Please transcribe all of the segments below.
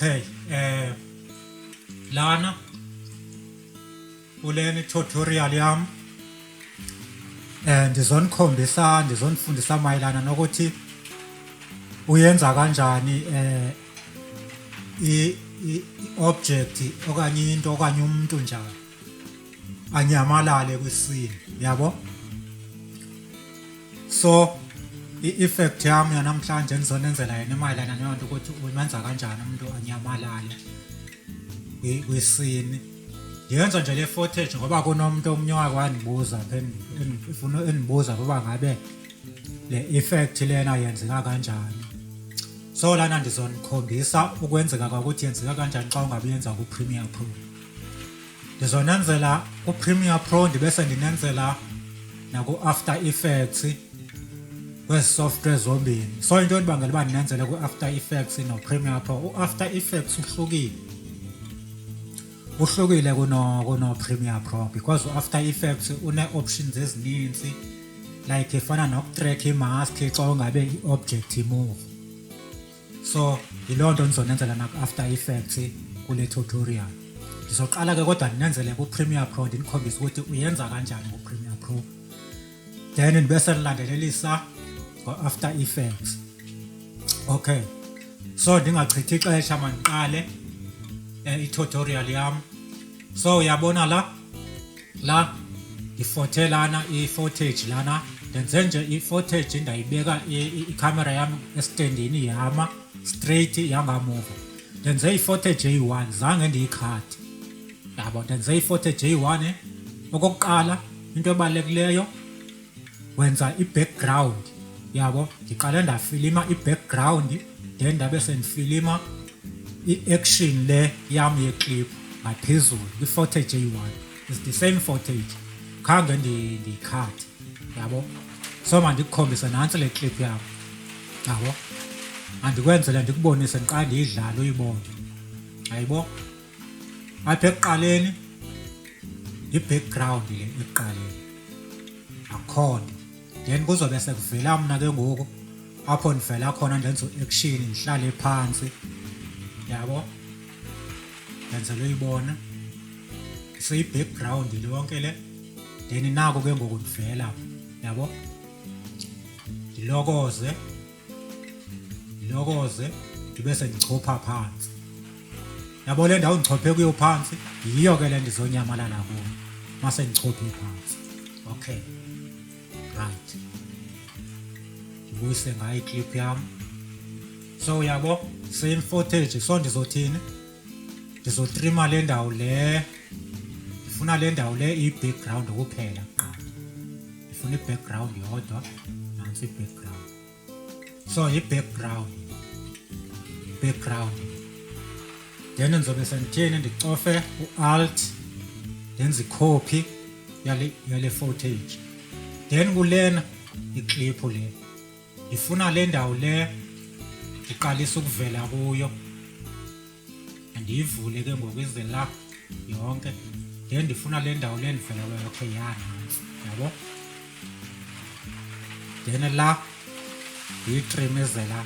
Okay, lana kuleni tutorial yam ndizonikhombisa, ndizonifundisa mayelana nokuthi uyenza kanjani i-object okanye into okanye umuntu njalo anyamalale kwiscene, yabo. So i-effect yami yanamhlanje enizonenzela yena imayelana neyo nto, ukuthi umenza kanjani umuntu anyamalale kwiscene. Ngiyenza nje le footage ngoba kunomuntu omunye owake wandibuza, ufuna endibuza ukuba ngabe le effect lena yenzeka kanjani. So lana ndizonikhombisa ukwenzeka kwakuthi yenzeka kanjani xa ungabe uyenza ku-Premiere Pro. Ndizonenzela ku-Premiere Pro, ndibe sendinenzela naku-After Effects, kwezi software zombini. So into endibangela uba ndinenzele ku-After Effects no-Premiere Pro, u-After Effects uhlukile kuno Premiere Pro because u-After Effects une-options ezininzi, like ifana nokutrack i-mask xa ungabe i-object imove. So yiloo nto ndizonenzela naku-After Effects kule tutorial. Ndizoqala ke kodwa ndinenzele ku-Premiere Pro, ndinikhombise ukuthi uyenza kanjani ku-Premiere Pro, then ndibe senilandelelisa ngo-After Effects. Okay, so ndingachithi ixesha, mandiqale i-tutorial yam. So uyabona la ndifothe lana i-footage lana, ndenze nje i-footage, ndayibeka ikhamera yam estendini, yama straight, yangamuva. Ndenze i-footage eyi-one, zange ndiyikhate, yabo. Ndenze i-footage eyi-one. Okokuqala, into ebalulekileyo, wenza i-background, yabo. Ndiqale ndafilima i-background, then ndabe sendifilima i-action le yam yeclip ngaphezulu kwi-footage eyi-one. It's the same footage, khange ndiyikhathe, yabo. So mandikukhombise, nantsi le clip yam, yabo. Andikwenzele ndikubonise, ndiqale ndiyidlale uyibone, ayibo. Apha ekuqaleni i-background le ekuqaleni, akukho nto. Then kuzobe sekuvela mna ke ngoku, apho ndivela khona ndenza u-action, ndihlale phantsi, yabo. Ndenzela uyibona seyi-background yonke le, then nako ke ngoku ndivela, yabo. Ndilokoze, ndilokoze, ndibe sendichopha phantsi, yabo. Le ndawo ndichophe kuyo phantsi yiyo ke le ndizonyamalala kuyo mase ndichophe phantsi. Okay, right, ndibuyise ngayo iclip yam. So uyabo, same footage. So ndizothini? Ndizotrima le ndawo le, ndifuna le ndawo le iyi-background kuphela. Kuqala ndifuna i-background yodwa. Nantsi i-background. So i-background, background, then ndizobe sendithini? Ndicofe u-Alt, ndenze icopy yale footage. Then kulena iclip le, ndifuna le ndawo le ndiqalisa ukuvela kuyo, andiyivule ke ngoku ize la yonke. Then ndifuna le ndawo le ndivela kuyo. Okay, ya, nantsi, yabo. Then la ndiyitrime la,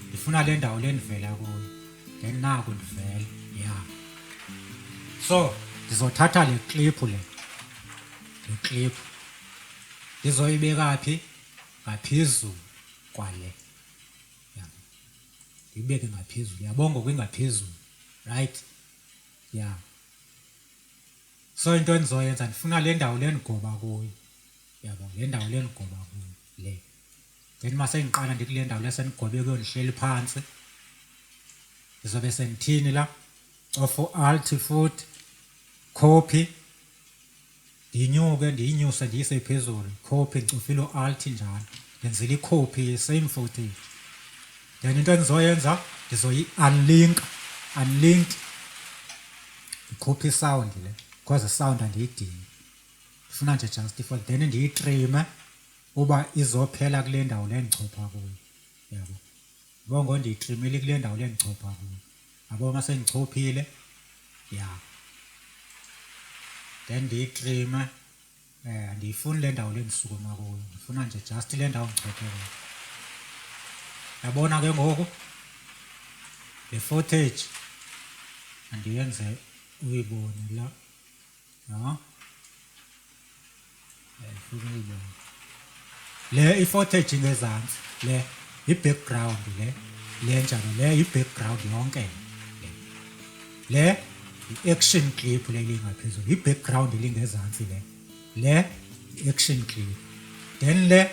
ndifuna le ndawo le ndivela kuyo. Then naku ndivela, ya. So ndizothatha le clip le clip ndizoyibeka phi? Ngaphezulu kwale, yabo. Ndiyibeke ngaphezulu, yabo, ngoku ingaphezulu, right? Ya. So into endizoyenza, ndifuna le ndawo le ndigoba kuyo, yabo, le ndawo le ndigoba kuyo le. Then mase ngiqala ndikule ndawo le sendigobe kuyo, ndihleli phantsi, ndizobe sendithini la? Cofa u-Alt futhi, copy, ndiyinyuke, ndiyinyuse, ndiyise phezulu. Copy, ndicofile u-Alt njalo, ndenzile icopy ye-same footage. Then into endizoyenza, ndizoyi-unlink, unlink, ndikhuphe isound le because isound andiyidingi, ndifuna nje just for. Then ndiyitrime uba izophela kule ndawo le ndichopha kuyo, yabo. Yabo, ngo ndiyitrimile kule ndawo le ndichopha kuyo, yabo. Mase ndichophile, ya, then ndiyitrime. Andiyifuni le ndawo le ndisukuma kuyo, ndifuna nje just le ndawo ndichophe kuyo, yabona ke ngoku. Le footage andiyenze uyibone la. Ya. Ndifuna uyibone. Le i-footage ingezantsi, le i-background, le njalo, le i-background yonke le. Le i-action clip le lingaphezulu, i-background lingezantsi le. Le i-action clip. Then le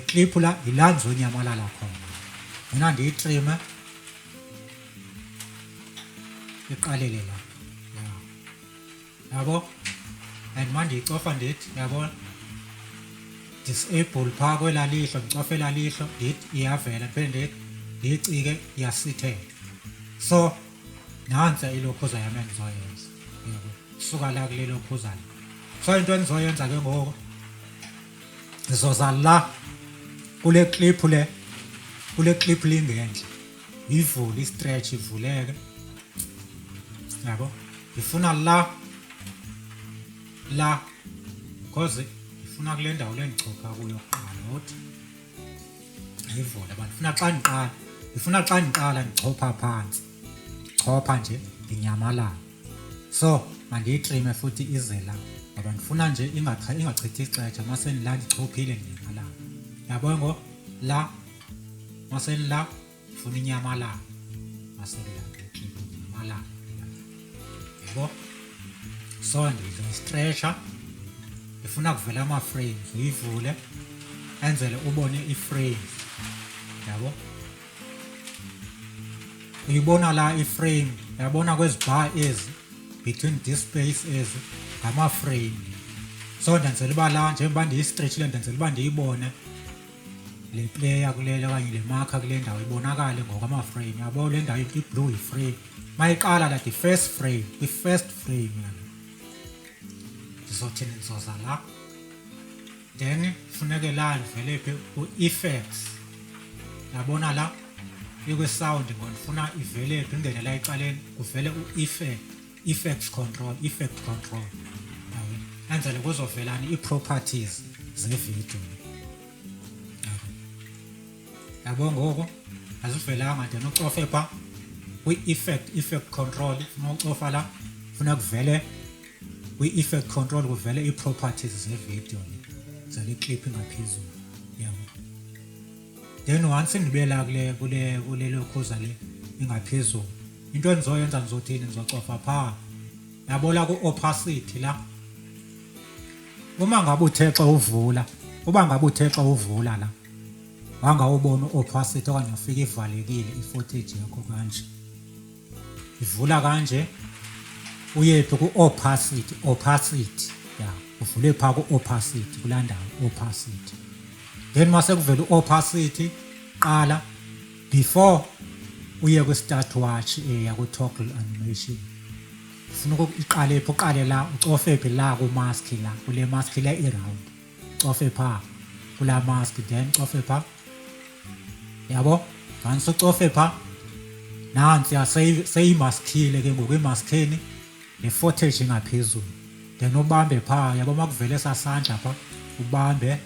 clip la yila ndizonyamalala khona. Mina ndiyitrime iqalele la. Ya. Yabo? And mandiyicofa ndithi, yabona? Disable phaa kwelaa lihlo, ndicofe elaa lihlo, ndithi iyavela, ndiphinde ndithi ndiyicike, iyasithela. So nantsi ilokhuza yam endizoyenza. Yabo? Suka la kule lokhuza la. So into endizoyenza ke ngoku, ndizoza la kule clip le, kule clip lingenhla, ivule i-stretch ivuleke. Yabo? Ndifuna la because ndifuna kule ndawo le ndichopha kuyo kuqala, uthi ayivule abantu. Ndifuna xa ndiqala ndichopha phantsi, chopha nje ndinyamalala. So mandiyitrime futhi ize la ngoba ndifuna nje ingachithi ixesha. Masendila ndichophile, ndinyamalala. Yabo ngo la masendila ndifuna inyamalala, masendila kule inyamalala. Yabo? So ndizoyistretsha, ndifuna kuvela ama-frames, uyivule enzele ubone i-frames. Yabo? Uyibona la i-frame, yabona kwezi bar ezi between this space, ezi ngama-frame. So ndenzela uba la njengoba ndiyistretchile, ndenzela uba ndiyibone le player kulele okanye le marker kule ndawo ibonakale ngokwama-frame. Yabo, le ndawo i-blue yi-frame. Mayiqala la, the first frame, kwi-first frame yalo ndizothini? Ndizoza la, then funeke la ndivele phi? Ku-effects. Yabona la ikwi-sound, ngo ndifuna ivele phi? Ingene la ecaleni, kuvele u-effect, effects control, effect control. Yabo, enzele kuzovelani ii-properties zevidiyo. Yabo, yabo ngoku azivelanga. Then ucofe pha kwi-effect, effect control. Funa ucofa la, funa kuvele kwi-effect control, kuvele ii-properties zevidiyo le, zale clip ingaphezulu. Yabo? Then once ndibe la kule lokhuza le ingaphezulu, into endizoyenza, ndizothini? Ndizocofa phaa, yabo, la ku-opacity la. Uma ngabe uthe xa uvula la wangawubona u-opacity okanye ufike ivalekile i-footage yakho kanje, ivula kanje, uyephi? Ku-opacity, opacity ya, uvule phaa ku-opacity, kulaa ndawo opacity. Then mase kuvela u-opacity, qala before uye kwi-start watch eya ku-toggle animation, ufuna iqale phi? Uqale la, ucofe phi? La ku-mask, la kule mask le i-round, ucofe phaa kula mask, then cofe phaa. Yabo, once ucofe phaa, nansi seyimaskile ke ngoku, imaskheni le footage ingaphezulu. Then ubambe phaa, yabo, makuvele sasandla phaa, ubambe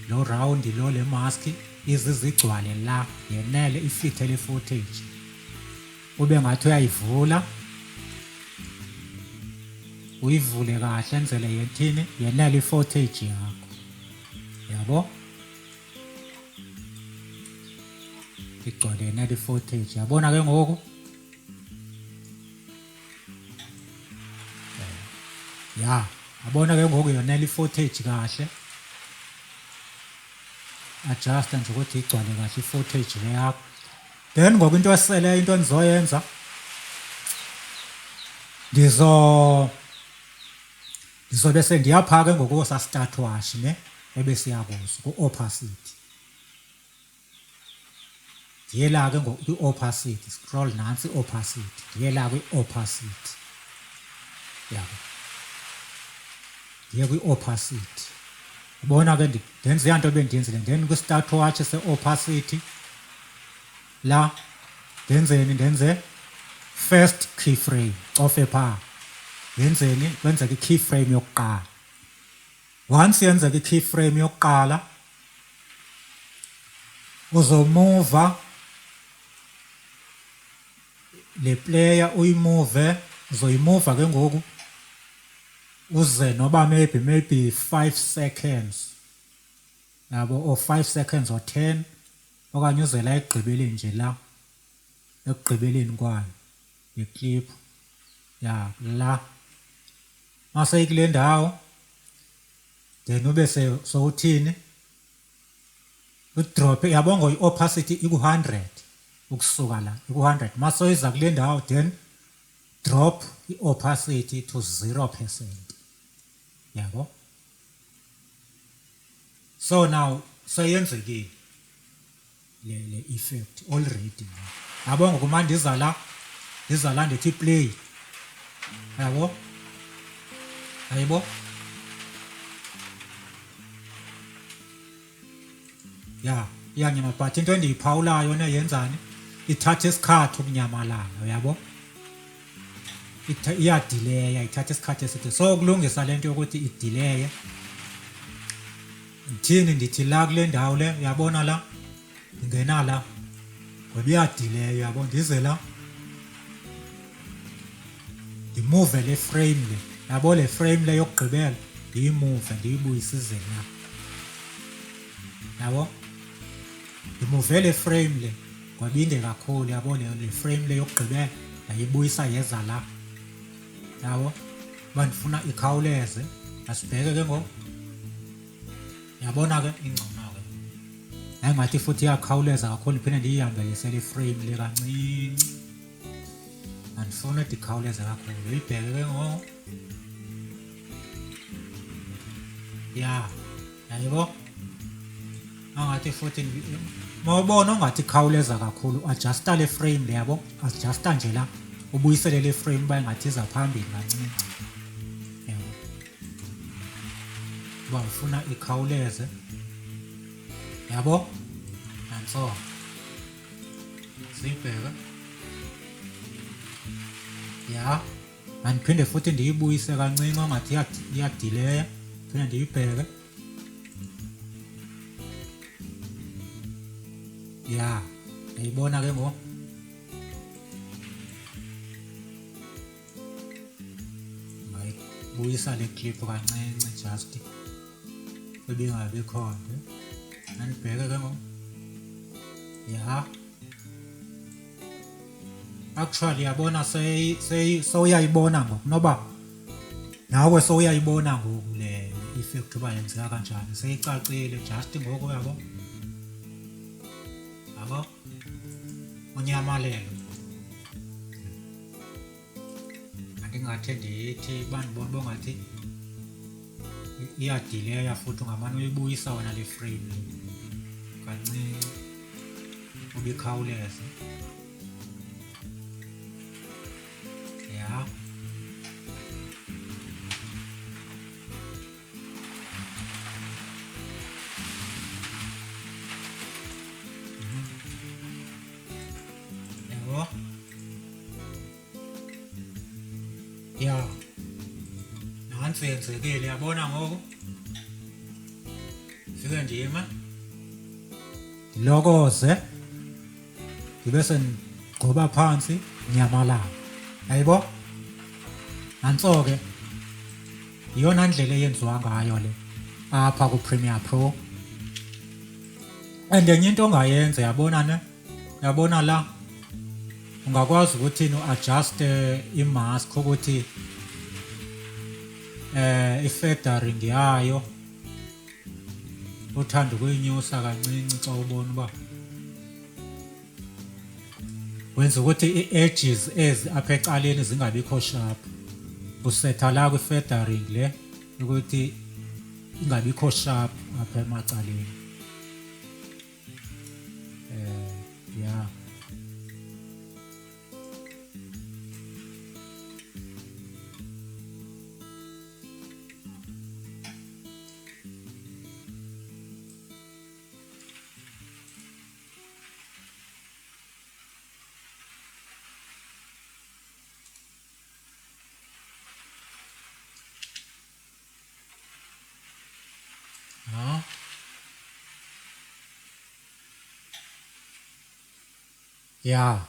lo round lo, le mask izizigcwale la, yenele ifithe le footage, ube ngathi uyayivula, uyivule kahle enzele yethini? Yenele i-footage yakho. Yabo, igcwale, yenele i-footage. Yabona ke ngoku? Ya, yabona ke ngoku, yonela i-footage kahle. Adjust nje ukuthi igcwale kahle i-footage le yakho. Then ngoku into eseleyo, into endizoyenza, ndizobe sendiyapha ke ngoku kosa start watch ne ebesiya kuso ku-opacity. Ndiyela ke ngoku kwi-opacity, scroll, nantsi i-opacity, ndiyela kwi-opacity. Yabo, ndiye kwi-opacity. Ubona ke, ndenze iya nto bendiyenzile. Then kwi-start watch se-opacity la ndenzeni? Ndenze first keyframe, cofe phaa. Yenzeni? Kwenzeka i-keyframe yokuqala. Once yenzeka i-keyframe yokuqala, uzomuva Le player uyimuve, uzoyimuva ke ngoku uze noba maybe 5 seconds yabo, or 5 seconds or 10, okanye uze la ekugqibeleni nje, la ekugqibeleni kwayo le clip ya la. Mase kule ndawo then ube sowuthini, udrop yabo ngo i-opacity iku-100 ukusuka la iku-100. Masoyiza kule ndawo then drop i-opacity to 0% yabo. So now seyenzekile le effect already yabo. Ngoku ma ndiza la, ndiza la ndithi play yabo, ayibo ya iyanyama. But into endiyiphawulayo ne yenzani, ithatha isikhathi ukunyamalala uyabo, iyadileya, ithatha isikhathi eside. So ukulungisa le nto yokuthi idileye, ndithini, ndithi la kule ndawo le uyabona la, ndingena la ngoba iyadileya uyabo, ndize la ndimuve le frame le yabo, le frame le yokugqibela ndiyimuve ndiyibuyise ize la yabo, ndimuve le frame le ngoba inde kakhulu yabo, le frame le yokugqibela ndayibuyisa yeza la yabo, uba ndifuna ikhawuleze. Asibheke ke ngoku, yabona ke ingcono ke, yayingathi futhi iyakhawuleza kakhulu. Ndiphinde ndiyihambelise le frame le kancinci, andifuni ide ikhawuleze kakhulu. Uyibheke ke ngoku ya, yayibo angathi futhi mawubona ungathi ikhawuleza kakhulu, adjusta le frame le yabo, adjusta nje la ubuyisele le frame uba ingathi iza phambili kancinci yabo, uba ufuna ikhawuleze yabo. Nantso siyibheke ya, andiphinde futhi ndiyibuyise kancinci ongathi iyadileya, phinde ndiyibheke ya, ndiyibona ke ngoku. Ngayibuyisa le clip kancinci just ibingabi khona, andibheke ke ngoku ya. Actually yabona sewuyayibona ngoku, noba nawe sewuyayibona ngoku le effect uba yenzeka kanjani, seyicacile just ngoku yabo, yabo unyamalelo. Andingathi ndithi bandibona bongathi iyadileya futhi, ungamane uyibuyisa wena le frame kancinci ubikhawuleze ya. Yabo ya, nantsi yenzekile yabona ngoku. Fike ndime ndilokoze ndibe sendigoba phantsi nyamalala yayibo. Nantso ke iyona ndlela eyenziwa ngayo le apha ku-Premiere Pro. And enye into ongayenza yabona ne, yabona la ungakwazi ukuthi u-adjust i-mask ukuthi i-feathering yayo uthanda ukuyinyusa kancinci xa ubona uba wenza ukuthi i-edges ezi apha ecaleni zingabikho sharp. Usetha la kwi-feathering le ukuthi ingabikho sharp apha emacaleni. Ya ya.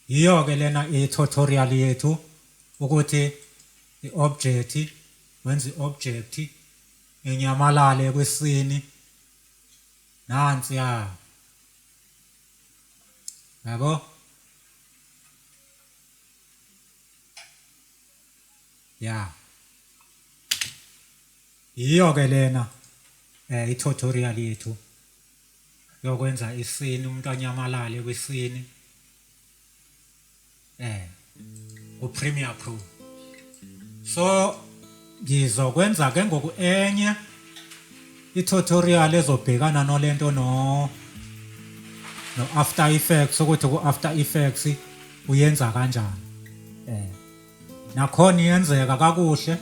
Yiyo ke lena i-tutorial yethu ukuthi i-object wenza i-object inyamalale kwisini nansi ya yabo ya yiyo ke lena eh i-tutorial yethu yokwenza isini umuntu anyamalale kwisini eh ku-Premiere Pro. So ngizokwenza ke ngoku enye i-tutorial ezobhekana nolento no no After Effects ukuthi ku After Effects uyenza kanjani. Eh nakhona iyenzeka kakuhle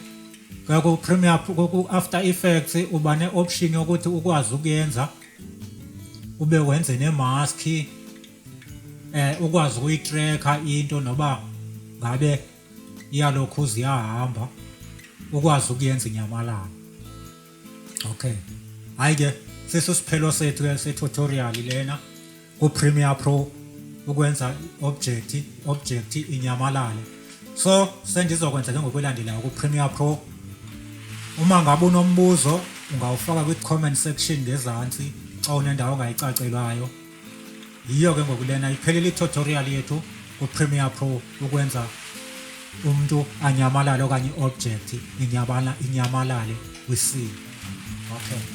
ku Premiere ku After Effects uba ne option yokuthi ukwazi ukuyenza ube wenze ne mask eh ukwazi ukuyitracker into noba ngabe iyalokhu ziyahamba ukwazi ukuyenza inyamalala. Okay, hayi ke sesiphelo sethu ke se-tutorial lena ku-Premiere Pro ukwenza object object inyamalale. So sendizokwenza ke ngokwelandelayo ku-Premiere Pro. Uma ngabe unombuzo ungawufaka kwi-comment section ngezansi xa unendawo ongayicacelwayo. Yiyo ke ngokulena iphelile i-tutorial yethu ku-Premiere Pro ukwenza umuntu anyamalale okanye i-object inyamalale kwisini. Okay.